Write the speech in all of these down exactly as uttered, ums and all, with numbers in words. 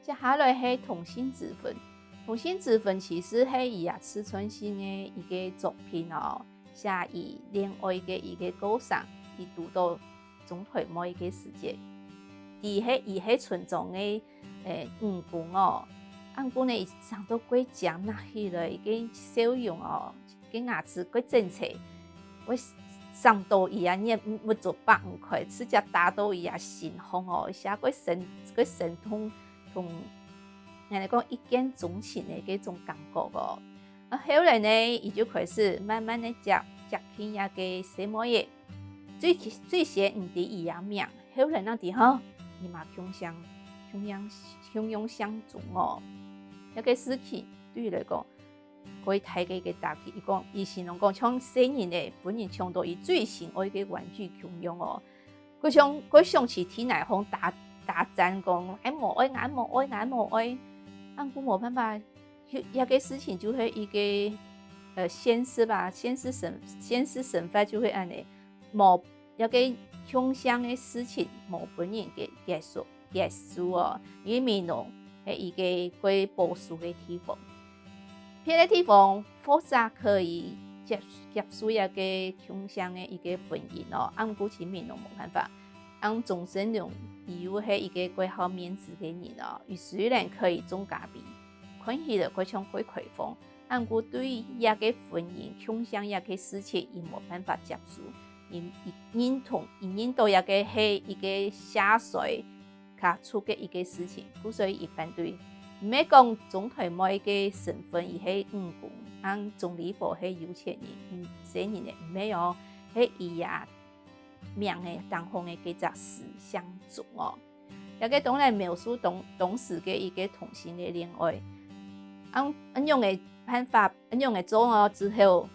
接下來係同性之婚。同性之婚其實係佢也自傳性个一個作品哦，寫佢戀愛个一個過程，佢堵到鍾台妹个時節。佢係佢係村莊个誒女工哦，毋過呢，佢生到蓋靚，拿起來个笑容哦，个牙齒蓋整齊，會生到佢啊，眼目珠擘毋開，直接打到佢啊心項哦，寫蓋生蓋生動同 𠊎來講一見鍾情个該種感覺哦。啊，後來呢，佢就開始慢慢个接接近這個細妹仔。最最先毋知佢个名，後來正知吼，佢嘛共姓共樣共樣姓鍾哦。這個事情對佢來講，蓋大个一個打擊。佢講，佢形容講像細人仔分人搶到佢最心愛个玩具共樣哦。 佢想佢想去地泥項打打顫講，𠊎無愛，𠊎無愛，𠊎無愛。毋過無辦法，這這個事情就係一個呃現實吧，現實生現實生活就係恁仔，無這個共姓个事情無分人个接受接受哦，因為美濃係一個蓋保守个地方。 別个地方或者可以接接受這個共姓个一個婚姻哦，毋過在美濃無辦法。恁鍾鎮良佢又係一個蓋好面子个人哦，佢雖然可以種咖啡，看起來蓋像蓋開放，毋過對這個婚姻共姓這個事情，佢無辦法接受，佢佢認同佢認到這個係一個下衰 家族个一個事情，故所以佢反對。毋係講鍾台妹个身份佢係女工，恁鍾理和係有錢人，嗯，細人仔毋係哦，係佢啊名仔當中个該隻字姓鍾哦。這個當然描述當當時个一個同性个戀愛。恁恁樣个辦法，恁樣个做哦，只好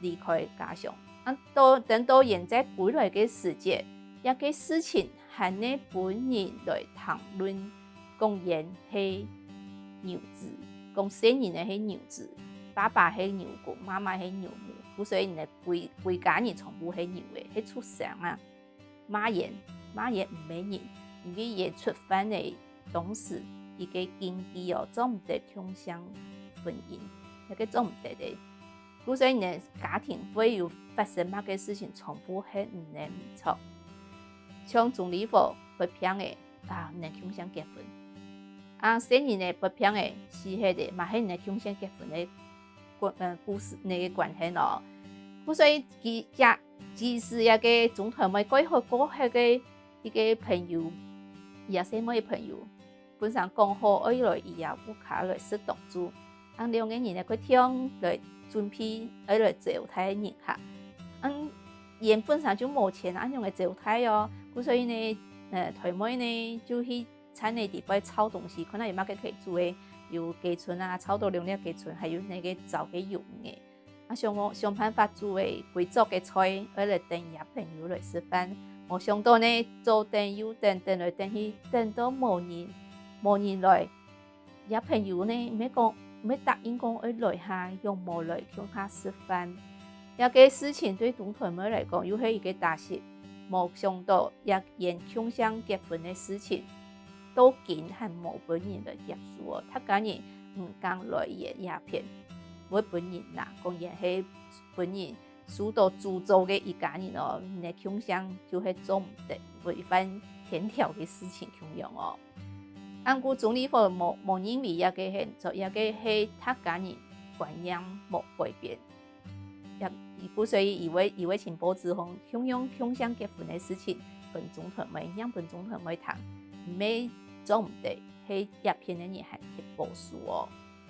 離開家鄉。啊，到等到現在歸來个時節，這個事情 還係分人來談論，講佢係牛子，講細人仔係牛子，爸爸係牛公，媽媽係牛母，故所以呢歸歸家人全部係牛仔，係畜生啊！罵佢罵佢毋係人，因為佢觸犯了當時一個禁忌哦，做毋得共姓婚姻，這個做毋得个。故所以呢，家庭會有發生麼个事情，全部係毋能毋著。像鍾理和發病了， 啊，毋能共姓結婚。啊，細人仔發病了，死忒了，嘛係毋能共姓結婚个故呃故事，該個關係哦。故所以佢這其實這個鍾台妹蓋好過後个一個朋友，佢个細妹个朋友，本身講好愛來佢个屋下來食當晝， 恁兩個人呢，佢定來準備愛來招待人客。恁佢本身就無錢，恁樣个招待哦，故所以呢，呃，台妹呢就去餐廳裡背抄東西，看下有麼个可以煮个，有雞春啊，抄到兩粒雞春，還有該個炒个魷魚仔。啊，想講想辦法煮个歸桌个菜，愛來等佢朋友來食飯。無想到呢，左等右等，等來等去，等到無人，無人來。 這朋友呢，毋係講毋係答應講愛來下，仰無來共下食飯。這個事情對鍾台妹來講又係一個打擊。無想到這佢共姓結婚个事情，到今還無分人來接受哦。客家人毋敢來佢這片，會分人罵，講佢係分人 受到詛咒个一家人哦，你个共姓就係做毋得，違反天條个事情共樣哦。毋過鍾理和無無認為這個係毋著，這個係客家人觀念無改變。也故所以佢會佢會尋報紙項，共樣共姓結婚个事情，分鍾台妹，講分鍾台妹聽，毋係做毋得，係這片个人還忒保守哦。